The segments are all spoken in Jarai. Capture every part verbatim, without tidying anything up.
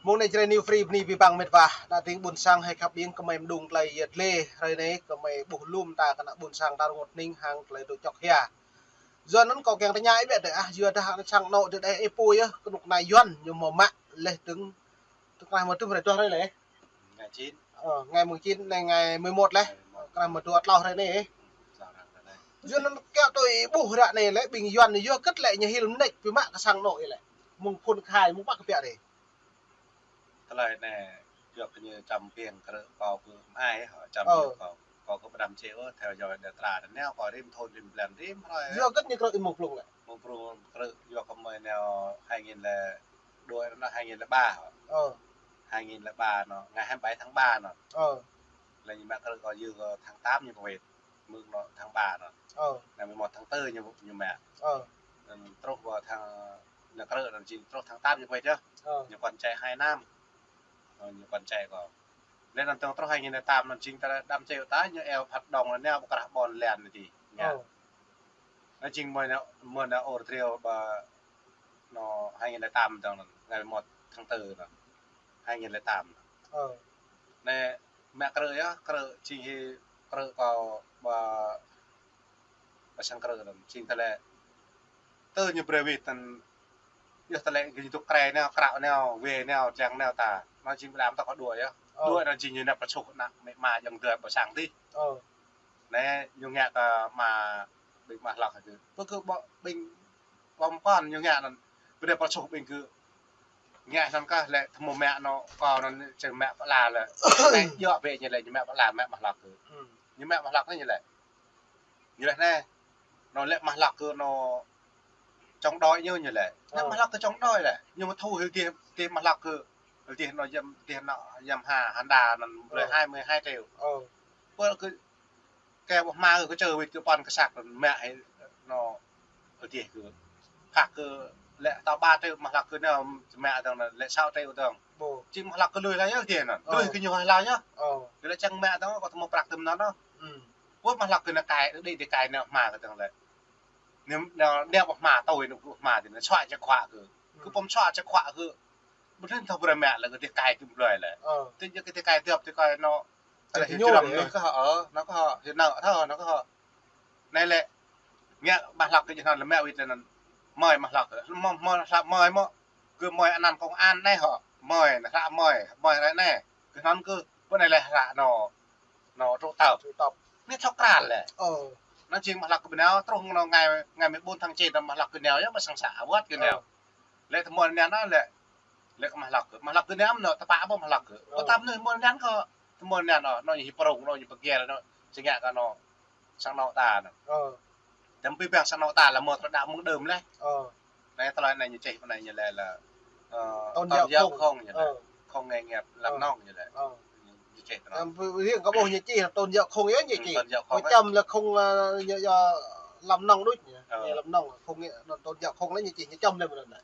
Mơ̆ng anai Jrai New Free bơni abih bang met wa, đa tring ƀuôn sang hai khăp ƀing kơmơi mơđung tơlơi yet lĕ, hrơi anai kơmơi ƀuh lŏm ta kơnă ƀuôn sang ta rơngot hning hăng tơlơi dŏ čŏk hia. Yua anŭn kâo kiăng tơña ih biă tơ ah, yua dah hăng sang anŏ tơ đeh ih pô yơh, kơnuk kơna Yuan ñu hmâo mă leh tơ̆ng, tơ̆ng kơnuk kơna mơ̆ tơ̆ng hrơi tuah hrơi leh. Ngày chín. Ơ, ngày mười chín, anai ngày mười một leh. Ngày mười một. Kơnuk kơna mơ̆ tuah tlâo hrơi anai. Tlâo hrơi anai. Yua anŭn kiăng tui ih ƀuh ră anai lĕ, ƀing Yuan ñu yua hơget lĕ ñu hil mơneč biă mă kơ sang anŏ ih lĕ. Mơ̆ng phŭn khai, mơ̆ng pă kơ biă ih. Tơlơi anai, yua kơ ñu čăm ƀing krư̆ kâo kơ mơai, hŏ čăm Ơ. Yua kâo, kâo kơ pơdăm čê ôh, theo dõi đe tra đe neo, kâo rĭm thŭn rĭm blan rĭm hrơi. Yua hơget ñu krư̆ ih mơ̆ng Prung lĕ? Mơ̆ng Prung krư̆, yua kơ mơi neo hai nghìn lẻ, đuaĭ anŭn hai nghìn lẻ ba hŏ. Ơ. Hai nghìn lẻ ba anŭn, ngày hai mươi bảy tháng ba anŭn. Ơ. Lĕ ñu mă krư̆ kâo yua kơ tháng tám ñu pơwĭt. Mơ̆ng anŭn tháng ba anŭn. Ơ. Ngày mười một tháng tư ñu, ñu mă. Ơ. Anŭn truh ƀơi tháng, ñu krư̆ anŭn jing truh tháng tám ñu pơwĭt yơh. Ơ. Ñu còn chạy hai năm. Ơ, ñu còn chạy kâo. Lĕ anŭn tơ̆ng truh hai nghìn lẻ tám anŭn jing ta đăm čê ta ñu eo phat đŏng anŭn neo ƀu krah ƀôn lan anŭn tih. Ñu. Ơ. Anŭn jing mơi neo, mơi neo ôr triu ƀơi anŭn hai nghìn lẻ tám tơ̆ng anŭn, ngày mười một tháng tư anŭn. Hai nghìn lẻ tám. Ơ. Anai mă krư̆ yơh, krư̆ jing hi krư̆ kâo ƀơi, ƀơi sang krư̆ anŭn, jing tơlơi. Tơ ñu brơi wĭt anŭn, yơh tơlơi gơñu dŏ krĕ neo, krao neo, wê neo, tlang neo ta. Anŭn jing ƀơi lăm ta kơ đuaĭ yơh. Ơ. Đuaĭ anŭn jing ñu nao pơčuh ană mĕ ama ayŏng adơi ƀơi sang tih. Ơ. Anai ñu ngă kơ ama ƀing mă hlăk kơ. Pơ kơ ƀơi ƀing ƀơ̆ng pơ̆n ñu ngă anŭn. Ƀơi anai pơčuh ƀing kơ ngă anŭn kah lĕ tơmơ̆ mă anŭn kâo anŭn čơ̆ng mă pơala lĕ. Anai djŏ bĕ ñu lĕ ñu mă pơala mă mă hlăk kơ. Ơ. Ñu mă mă hlăk anai ñu lĕ. Ñu lĕ anai. Anŭn lĕ mă hlăk kơ anŭn chống đối ñu ñu lĕ. Anai Ơ. Mă hlăk kơ chống đối lĕ. Ñu mă thu hil tih, tih mă hlăk kơ. Hil tih anŭn Yam, tih anŭn Yamaha Honda anŭn Ơ. Hai mươi hai triệu. Ơ. Pơ kơ kơ ƀu hmâo kơ čơ wĭt kơ pơ̆n kơ săk mă hĭ anŭn kơ tih kơ. Kăk kơ lĕ tao ba triệu mă hlăk kơ anŭn mă tơ̆ng anŭn lĕ sáu triệu tơ̆ng. Ƀu. Jing mă hlăk kơ lui laih yơh tih anŭn. Ơ. Lui kơ ñu laih yơh. Ơ. Kơ lĕ čang mă tơ̆ng kâo tơmơ̆ prăk tơm anŭn. Ơ. Ƀu mă hlăk kơ anŭn kai, đĭ đĭ kai anŭn hmâo kơ tơ̆ng lĕ. Anŭn, anŭn, anŭn ƀu hmâo tui anŭn ƀu hmâo tih anŭn suaih čơkhuă kơ. Kơ Ơ. Pơm suaih čơkhuă kơ. Ƀu anŭn thâo brơi mă lĕ kơ tih kai kơ blơi lĕ. Ơ. Tih ñu kơ tih kai tih hŏp tih kai anŭn. Tih Aleh ñu hiu črăm lĕ. Anŭn kơ hŏ, anŭn kơ hŏ, hiu nao thâo, anŭn kơ hŏ. Anai lĕ, ngă mă hlăk kơ jơhnăn lĕ mă wĭt lĕ anŭn. Mơi mă hlăk kơ, mơi, mơi hlăk mơi mơ̆. Kơ mơi anăn công an anai hŏ, mơi, anŭn hlăk mơi, mơi hrơi anai. Kơ anŭn kơ, pơ anai lĕ hlăk anŭn, anŭn trụ tập. Trụ tập. Anai thâo krăn lĕ. Ơ. Anŭn jing mă hlăk kơ ƀơi anŭn, truh anŭn ngày, ngày mười bốn tháng chín anŭn mă hlăk kơ anŭn yơh, ƀơi sang xã Awăt kơ anŭn. Ơ. Lĕ tơmơ̆ anŭn anŭn lĕ, lĕ kơ mă hlăk kơ. Mă hlăk kơ anŭn, anŭn tơpă ƀu mă hlăk kơ. Ơ. Pơtăm anŭn mơ̆ anŭn kơ, tơmơ̆ anŭn anŭn, anŭn ñu hi prung, anŭn ñu pơgel anŭn, sơngă kơ anŭn sang anŏ ta anŭn. Ơ. Tơm abih bang sang anŏ ta lĕ mơ̆ tơlơi đaŏ mơ̆ng đưm leh. Ơ. Anai tơlơi anai ñu čih pơ anai ñu lĕ lĕ, ơ, tôn giáo không ñu lĕ. Ơ. Không nghề nghiệp làm nông ñu lĕ. Ơ. Ñu čih pơ anai. Tơm abih bang kơ ƀuh ñu čih tôn giáo không yơh ñu čih. Tôn giáo không. Ơ, čăm lĕ không, ơ, ñu, ñu làm nông đôč ñu. Ơ. Ñu làm nông, không nghĩa, tôn giáo không lĕ ñu čih, ñu čăm lĕ mơ̆n anai.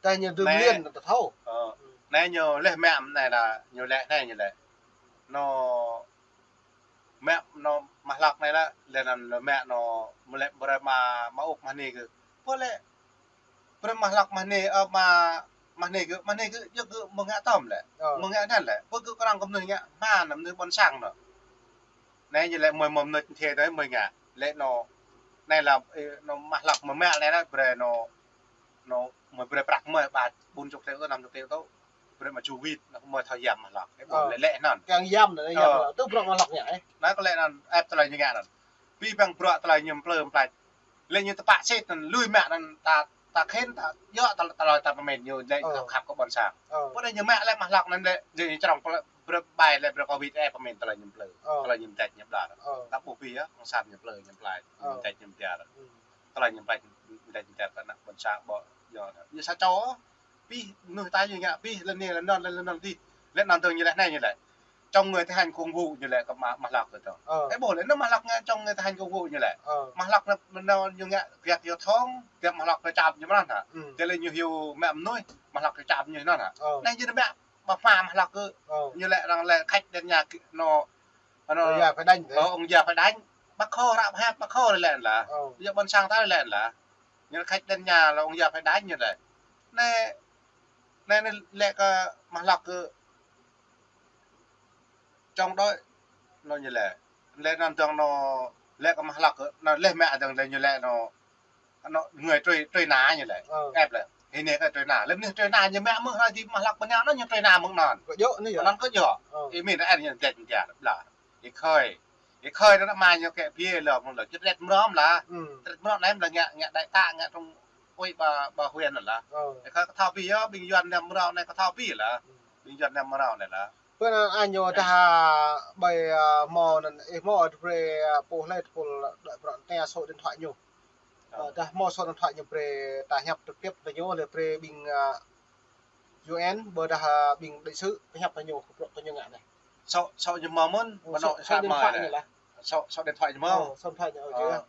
Tơdah ñu đưm anai, liên ta thâo. Ơ. Anai ñu leh mă anai lĕ, ñu lĕ anai ñu lĕ. Anŭn mă anŭn mă hlăk anai lĕ, lĕ anŭn lĕ mă anŭn mă lĕ brơi mă, mă ŭk mă hni kơ. Pơ lĕ brơi mă hlăk mă hni, ơ, mă, mă hni kơ, mă hni kơ, yua kơ mơ̆ ngă tơm lĕ. Ơ. Mơ̆ ngă anŭn lĕ. Pơ kơ kơnơ̆ng kơ mơnuih ngă, mă anŭn mơnuih ƀôn sang anŭn. Anai ñu lĕ mơi mơ̆ mơnuih thê tơi mơi ngă. Lĕ anŭn, anai lĕ, ơ, anŭn mă hlăk mă mă anai lĕ brơi anŭn, anŭn mơi brơi prăk mơi ba bốn chục triệu tơ năm chục triệu tơ. Brơi mă ču wĭt, anŭn mơi thâo yăm mă hlăk. Ơ. Lĕ lĕ anŭn. Kiăng yăm anŭn, yăm mă hlăk. Tơ bruă mă hlăk ñu, ơ. Anai kơ lĕ anŭn, ĕp tơlơi ñu ngă anŭn. Abih bang bruă tơlơi ñu plư mă plăč. Lĕ ñu tơpă sĭt anŭn, lui mă anŭn ta, ta khĭn ta, yua tơlơi, tơlơi ta pơmĭn ñu lĕ khăp kơ ƀôn sang. Ơ. Pơ anai ñu mă lĕ mă hlăk anŭn lĕ, lĕ ñu črŏng pơlă, brơi bai lĕ brơi kơ wĭt ĕp pơmĭn tơlơi ñu plư. Ơ. Tơlơi ñu mơdĕč ñu ƀlŏr. Ơ. Ta ƀuh abih yơh, kông san ñu plư ñu plai. Ơ. Mơdĕč ñu mơdiar. Ơ. Tơlơi ñu mơdĕč, mơdĕč mơdiar kơ ană ƀôn sang ƀu, yua, yua sa čô. Abih mơnuih ta ñu ngă abih lĕ anai lĕ anŭn lĕ anŭn dih. Lĕ anŭn tơ̆ng ñu lĕ anai ñu lĕ. Chống người thi hành công vụ ñu lĕ kơ mă, mă hlăk kơ tơ̆ng. Ơ. Ơ ƀuh lĕ anŭn mă hlăk ngă chống người thi hành công vụ ñu lĕ. Ơ. Mă hlăk anŭn, anŭn ñu ngă kơ giao thông, tơ̆m mă hlăk kơ čap ñu mơ̆n hă. Ơ. Tơlơi ñu hyu mă mơnuih, mă hlăk kơ čap ñu mơ̆n hă. Ơ. Anai ñu mă, ƀă hmua mă hlăk kơ. Ơ. Ñu lĕ arăng lĕ khách đến nhà kơ, anŭn, anŭn. Ông già phải đánh hả? Ơ, ông già phải đánh. Ƀă khŏ hră hăp, ƀă khŏ lĕ lĕ anŭn lah. Ơ. Yua ƀôn sang ta lĕ lĕ anŭn lah. Ñu lĕ khách đến nhà là ông già phải đánh ñu lĕ. Anai, Anai anai lĕ kơ mă hlăk kơ chống đối anŭn ñu lĕ. Lĕ anŭn dơ̆ng anŭn lĕ kơ mă hlăk kơ anŭn lĕ mă dơ̆ng lĕ ñu lĕ anŭn, anŭn người truy, truy nã ñu lĕ. Ơ. Ĕp lĕ. Hĭ anai kơ truy nã. Lĕ anai truy nă ñu mă mơ̆ng hrơi dih mă hlăk ƀơi anŭn ñu truy nă mơ̆ng anŭn. Kơ djơ̆ anai yơh. Anŭn kơ djơ̆. Ơ. Ih min ĕp ñu dĕt dĕt blah. Ih khơi. Ih khơi anŭn mă ñu kĕ pia lĕ mơ̆ng lĕ. Čơt dĕt mrŏm lah. Ơ. Dĕt mrŏm anai lĕ ngă, ngă đại tá ngă trong ủy ban, ban huyện anŭn lah. Ơ. Ih khơi kơ thâo pia yơh, ƀing Yuan anai mrŏm anai kơ thâo pia lah. Ơ. Ƀing Yuan anai mrŏm anai lah. Bơ anŭn añ ñu dah ƀơi, ơ, hmâo anŭn, ih hmâo brơi, ơ, pô hlơi tơpul đuaĭ bruă anŭn tơña số điện thoại ñu. Ơ. Ơ, dah hmâo số điện thoại ñu brơi ta hiăp trực tiếp tơ ñu lĕ brơi ƀing, ơ, U N, ƀôdah, ơ, ƀing đại sứ hiăp tơ ñu, bruă tơ ñu ngă anai. Số, số ñu hmâo mơ̆n, ơ, ƀơi số, anŭn số điện thoại ñu lah. Số, số điện thoại ñu hmâo. Ơ, số điện thoại ñu, ơ, ơ.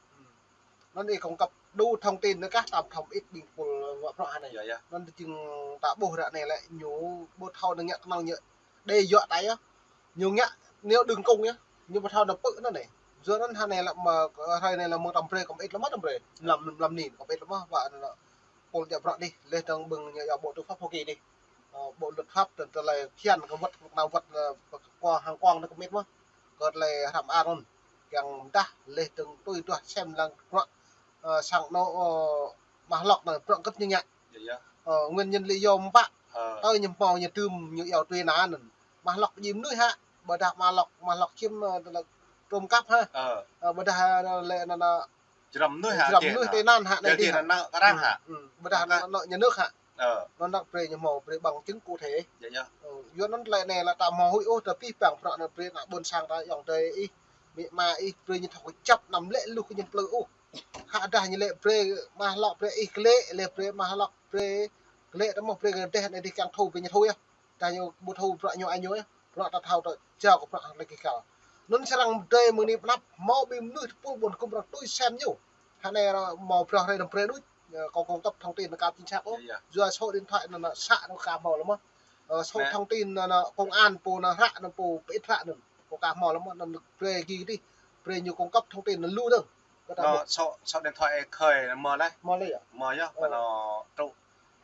Anŭn ih cung cấp đủ thông tin anŭn kah, tơm thâo mơit ƀing tơpul ngă bruă anai. Yơh, yơh. Anŭn jing ta ƀuh ră anai lĕ ñu ƀu thâo anŭn ngă kơnơ̆ng ñu đe dọa ta yơh. Ñu ngă neo đưng kông yơh. Ñu ƀu thâo anŭn pơ̆ anŭn anai. Yua anŭn hrơi anai lĕ mă, hrơi anai lĕ mơ̆ng tơm brơi kơ mơit lĕ mă tơm brơi. Mlam, mlam anai kơ mơit lĕ mă, wă anŭn anŭn. Pul djă bruă dih, leh dơ̆ng ƀing ñu yua bộ tư pháp Hoa Kỳ dih. Ơ, bộ luật pháp tơl, tơlơi phiăn kơ wơ̆t, kơ wơ̆t, ơ, kơ hăng kông anŭn kơ mơit mơ̆n. Kơ tơlơi hrăm ar anŭn. Kiăng dah leh dơ̆ng tui duah sem lăng bruă, ơ, sang anŭn, ơ, mă hlăk anŭn bruă gơ̆p ñu ngă. Yơh, yơh. Ơ, nguyên nhân lý do mơ̆ng pă. Ơ. Tơl ñu hmâo ñu tơm ñu yua truy nã anŭn. Mă hlăk jing mơnuih hă. Ƀôdah mă hlăk, mă hlăk čim, ơ, tơlơi trộm cắp hă. Ơ. Ơ, ƀôdah, ơ, lĕ anŭn anŭn jrăm mơnuih hă, jrăm mơnuih tị nạn hă, anai dih hă. Anŭn kơ arăng hă. Ơ, ơ, ƀôdah anŭn ñu nước hă. Ơ. Anŭn anŭn brơi ñu hmâo brơi bằng chứng cụ thể. Yơh, yơh. Ơ, yua anŭn tơlơi anai lĕ ta hmâo huĭ ôh, tơl pih păng bruă anŭn brơi ană ƀôn sang ta ayŏng adơi ih, amĭ ama ih brơi ñu thâo kơjăp anăm lĕ lu kơ ñu plư ôh. Khă dah ñu lĕ brơi mă hlăk brơi ih klĕ, lĕ brơi mă hlăk brơi klĕ tơ mơ̆ brơi kơ dêh anai dih kiăng thu brơi ñu thu yơh. Dah ñu ƀu thu bruă ñu añ ñu yơh. Bruă ta thâo ta jao kơ bruă lĕ kơ kâo. Anŭn srăng dơi mơ̆ng anai pơ anăp hmâo ƀing mơnuih tơpul ƀôn gum arăng tui sem ñu. Hră anai hmâo bruă hrơi anŭn brơi đôč, ơ, kâo cung cấp thông tin anŭn kơ chính xác ôh. Yơh, yơh. Yua số điện thoại anŭn anŭn să anŭn kâo hmâo lĕ mơ̆n. Ơ, số thông tin anŭn anŭn công an pô anŭn hră anŭn pô pơit hră anŭn. Kâo kơ hmâo lĕ mơ̆n anŭn brơi gih dih. Brơi ñu cung cấp thông tin anŭn lu dơ̆ng. Kơ ta ƀuh. Anŭn số, số điện thoại khơi anŭn hmâo lĕ. Hmâo lĕ yơh? Hmâo yơh, ơ. Anŭn truh,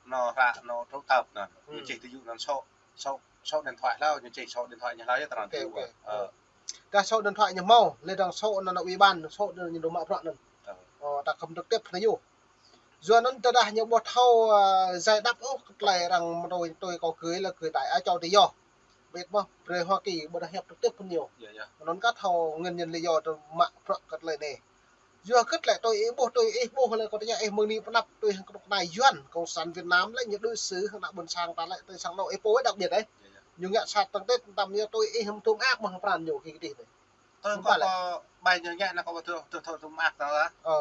anŭn hră anŭn truh tơp anŭn. Ñu čih tơ yŭ anŭn số. Số, số điện thoại hlâo, ñu čih số điện thoại ñu hlâo yơh, tơnăn tơ yŭ. Ơ. Dah số điện thoại ñu hmâo, lĕ dơ̆ng số anŭn anŭn ủy ban, số anŭn ñu dŏ mă bruă anŭn. Ơ. Ơ, ta khŏm trực tiếp tơ ñu. Yua anŭn tơdah ñu ƀu thâo, ơ, giải đáp ôh, kơ tơlơi arăng mơ̆ tui, tui kâo gửi lĕ gửi đại á châu tự do. Ƀiă mơ̆, brơi Hoa Kỳ ƀôdah hiăp trực tiếp tơ ñu. Yơh, yơh. Anŭn kơ thâo nguyên nhân lý do tơl mă bruă kơ tơlơi anai. Yua kơ tơlơi tui ih ƀuh, tui ih ƀuh lĕ kâo tơña ih mơ̆ng anai pơ anăp tui hăng kơnuk kơna Yuan, cộng sản Việt Nam lĕ ñu đối xử hăng ană ƀôn sang ta lĕ tui sang anŭn ih pô đặc biệt đơi. Yơh, yơh. Ñu ngă sat tăng tết tam ñu tui ih hăm tŭm ak mơ̆ng pran ñu kơ kơ dih đơi. Tơl kâo ƀai ñu ngă anŭn kâo ƀu thâo, thâo, thâo tŭm ak anŭn lah. Ơ.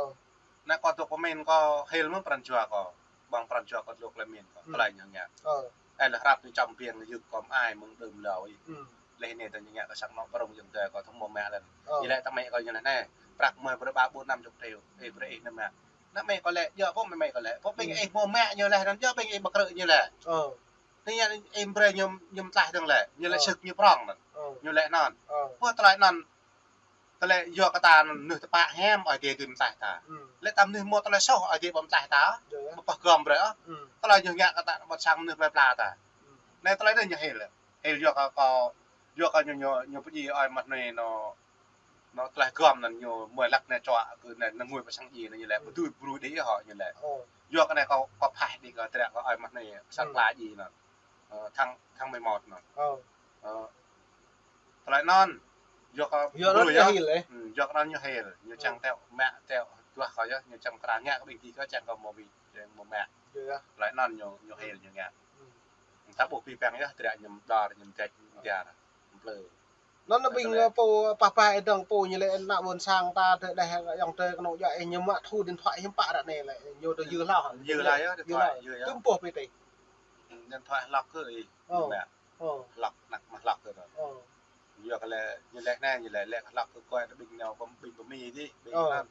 Anŭn kâo tŭ kơ min kâo hil mơ̆n pran jua kâo. Ƀơ̆ng pran jua kâo tŭ kơ min kâo. Ơ. Tơlơi ñu ngă. Ơ. Ơ lĕ hrăp ñu čăm biêng yŭk kâo mơai mơ̆ng đưm lâo ih. Ơ. Leh anai tơ ñu ngă kơ sang anŭn pơrŭng jing tơ kâo thâo hmâo mă lĕ. Ơ. Ñu lĕ tơ mĕ kâo ñu lĕ anai. Prăk mơi brơi ba ƀu năm chục triệu. Ih brơi ih anŭn mă. Anŭn mĕ kâo lĕ, djơ̆ pô mĕ mĕ kâo lĕ. Pô ƀing ih hmâo mă ñu lĕ anŭn djơ̆ ƀing ih bơkrư̆ ñu lĕ. Ơ. Tơ ñu ih brơi ñu, ñu mơtlaih dơ̆ng lĕ. Ñu lĕ sưk ñu prŏng anŭn. Ơ. Ñu lĕ anŭn. Ơ. Pô tơlơi anŭn. Tơlơi yua kơ ta anŭn mơnuih tơpă hiam, Ơi Adai dưi mơtlaih ta. Ơ. Lĕ ta mơnuih hmâo tơlơi soh, Ơi Adai ƀu mơtlaih ta. Yơh, yơh. Ƀu pơh gom brơi ôh. Ơ. Tơlơi ñu ngă kơ ta ƀôn sang mơnuih plơi pla ta. Ơ. Anai tơlơi anai ñu hil. Hil yua kơ kâo, yua kơ ñu, ñu, ñu pơdjai ơi mă anai anŭn, anŭn tơlơi gom anŭn ñu mơi lăk anai čuă kơ anai, anai ngui pơ sang djai anŭn ñu lĕ, ơ, ƀu dưi brơi đĭ hŏ ñu lĕ. Ơ. Yua kơ anai kâo, kâo phaih đĭ kơ tơlơi kơ ơi mă anai sang, ơ, pla djai anŭn. Ơ, tháng, tháng mười một anŭn. Ơ. Ơ. Tơlơi anŭn, yua kơ, yua kơ anŭn ñu hil, ơ. Ơ, yua kơ anŭn ñu hil, ñu, ơ, čang teo, mă teo, duah kâo yơh, ñu čang kra ngă kơ ƀing gih kơ čang kơ hmâo ƀing, čang hmâo mă. Yơh, yơh. Tơlơi anŭn ñu, ñu hil, ñu ngă. Ơ. Ta ƀuh pih păng yơh, tơlơi ñu mơdơr, ñu mơdĕč, mơdơr, mơplư. Anŭn ƀing, ơ, pô, pah pah ih dơ̆ng pô ñu lĕ ană ƀôn sang ta tơ đeh ayŏng adơi kơnuk djuai ih ñu mă thu điện thoại hiư̆m pă ră anai lĕ, ñu tơ yua hlâo hă? Yua hlâo yơh, điện thoại, yua yơh. Tơm pô pơtih. Điện thoại hlăk kơ ih. Ơ. Mă. Ơ. Hlăk, anăk mă hlăk kơ anŭn. Ơ. Yua kơ lĕ, ñu lĕ anai, ñu lĕ, lĕ hlăk kơ kơ ƀing anŭn, ƀing pơmĭn dih, ƀing anŭn. Ơ.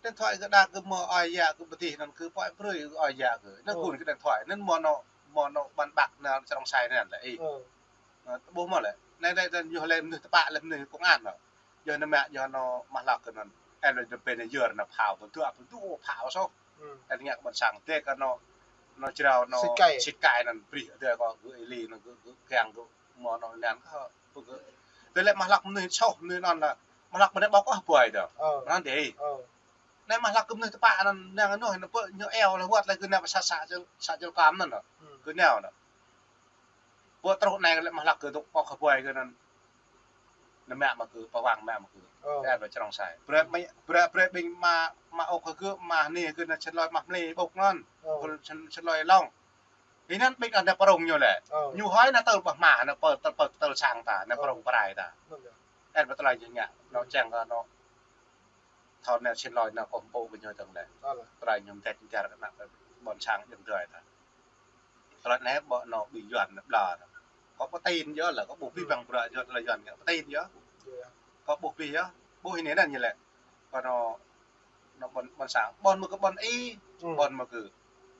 Điện thoại kơ đa kơ hmâo ơi yă kơ pơtih anŭn kơ pơai brơi ơi yă kơ. Anŭn, ơ, gun kơ điện thoại, anŭn hmâo anŭn, hmâo anŭn ƀan ƀăk anŭn srŏng sai anŭn lĕ ih. Ơ. Ơ, ƀuh mơ̆ lĕ. Anai, anai, anai, yơh lĕ mơnuih tơpă lĕ mơnuih công an lĕ. Yơh anŭn mă, yơh anŭn mă hlăk kơ anŭn. Ơ, lĕ anŭn pê anŭn yơr anŭn phao, pơdua, pơdua phao soh. Ơ. Ơ, ngă kơ ƀôn sang tê kơ anŭn. Anŭn jrao anŭn sĭt kai. Sĭt kai anŭn brih adơi kơ gơ̆ ih li anŭn gơ̆, gơ̆ kiăng gơ̆ mơ̆ anŭn anŭn kơ gơ̆. Tơlơi mă hlăk mơnuih soh mơnuih anŭn lĕ mă hlăk mơnuih ƀôk ah ƀuai tơ. Ơ. Anŭn dih. Ơ. Anai mă hlăk kơ mơnuih tơpă anŭn năng anŭn anŭn pơ ñu eo lĕ wơ̆t lĕ gơ̆ nao pơ sa, sa, sa čơl kăm anŭn. Hmm. Gơ̆ nao anŭn. Pơ truh anai lĕ mă hlăk kơ dŏ ƀôk ah ƀuai gơ̆ anŭn. Anŭn mă mă gơ̆, pơwang mă mă gơ̆. Ơ. Ơ, ƀơi črông sai. Brơi, brơi, brơi ƀing mă, mă ôk kơ gơ̆, mă anai gơ̆ anŭn čơlơi mă mlei ƀôk anŭn. Ơ. Gơ̆ čơl-, čơlơi lŏng. Ih anŭn ƀing anŭn pơrŭng ñu lĕ. Ơ. Ñu hơi anŭn tơl ƀah mă, anŭn pơ, tơ, pơ, tơl sang ta, anŭn pơrŭng pơrai ta. Ơ. Anŭn ƀơi tơlơi ñu ngă, anŭn čang kơ anŭn thâo anŭn čơlơi anŭn kơ ƀôk kơ ñu tơ̆ng lĕ. Ơ. Tơlơi ñu mơdĕt mơdĕt kơ anŭn ƀôn sang jơ̆ng drơi ta. Tơlơi anai ƀơi anŭn ƀing Yuan anŭn ƀlŏr. Kơ pơtin yơh lĕ, kơ ƀuh ƀing ƀăng bruă yơh tơlơi Yuan ngă pơtin yơh. Kơ ƀuh ƀing yơh, ƀuh anai anŭn ñu lĕ. Kơ anŭn, anŭn ƀôn, ƀôn sang, ƀôn mơ̆ gơ̆ ƀôn ih, ƀôn mơ̆ gơ̆.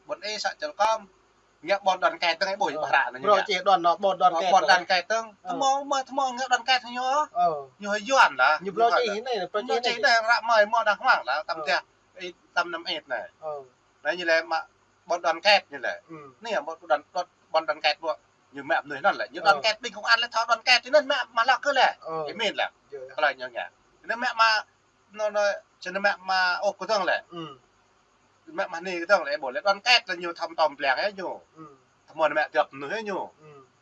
Ƀôn ih sa čơl kăm. Ngă ƀôn đoàn kết tơ̆ng ih ƀuh ƀah ră anŭn ñu ngă. Ƀôn đoàn, ƀôn đoàn kết tơ̆ng. Ơ. Tơmơ̆, mơ̆ tơmơ̆ ngă đoàn kết ñu. Ơ. Ñu hơi Yuan lah. Ñu ƀlŏr čih anai, ƀlŏr čih anai ră mơi mơ̆ đang hmang lah, tăm teh. Ih, tăm năm ih anai. Ơ. Anai ñu lĕ mă ƀôn đoàn kết ñu lĕ. Anai ƀôn đoàn, ƀôn, ƀôn đoàn kết ƀu. Ñu mă mơnuih anŭn lĕ. Ñu đoàn kết ƀing công an lĕ thâo đoàn kết anŭn mă, mă hlăk kơ lĕ. Ơ. Ih min lĕ. Tơlơi ñu ngă. Anŭn mă mă, anŭn, anŭn, čơnơ̆ mă mă ôk kơ tơ̆ng lĕ. Mă mă anai kơ tơ̆ng lĕ, ƀu lĕ đoàn kết lĕ ñu thâo tơm pleng yơh ñu. Tơmơ̆ mă djŏp mơnuih yơh ñu.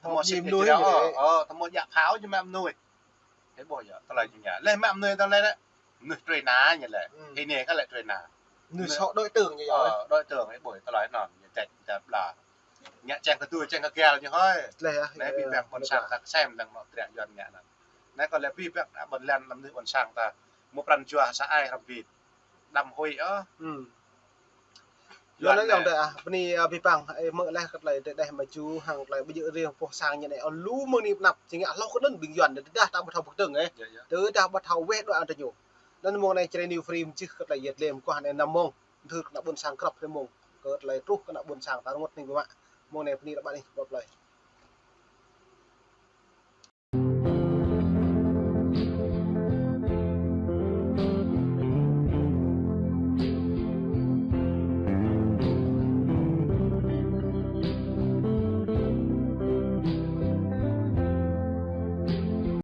Tơmơ̆ sĭt mơnuih yơh ñu. Ơ, tơmơ̆ djă phao ñu mă mơnuih. Ih ƀuh yơh, tơlơi ñu ngă. Lĕ mă mơnuih tơ̆ng lĕ, mơnuih trơi na ñu lĕ. Ih anai kơ lĕ trơi na. Mơnuih soh đối tượng ñu yơh. Ơ, đối tượng ih ƀuh tơlơi anŭn, ñu tĕt, tĕt ƀlŏr. Ngă čang kơ tui, čang kơ gel ñu hơi. Lĕ yơh. Anai ƀing ƀing ƀôn sang ta kơsem dơ̆ng anŭn triă Yuan ngă anŭn. Anai kơ lĕ ƀing ƀing ană ƀôn lan lăm anai ƀôn sang ta. Mơ̆ pran jua sa ai hrăm bit. Đăm huĭ ôh. Yuan anŭn yơh. Yua anŭn tơ ah, bơni, ơ, ƀing ƀing, ơ, mơ̆ lĕ kơ tơlơi tơdeh mă jŭ, hăng tơlơi ƀu djơ̆ riêng pô sang ñu anai, ơ, lu mơ̆ng anai pơnăp, či ngă hloh kơ anŭn ƀing Yuan, tơdah ta ƀu thâo pơkơdơ̆ng, ơ. Tơdah ƀu thâo weh đuaĭ anŭn tơ ñu. Anŭn mơ̆ng anai Jrai New Free mơčih kơ tơlơi yet lem kuah anai năm mông, thưr kơ ană ƀôn sang krăp anai mông, kơ tơlơi truh kơ ană ƀôn sang ta rơngot anai ƀu mă. Mơ̆ng anai bơni lăp ƀă anai, ƀă plơi.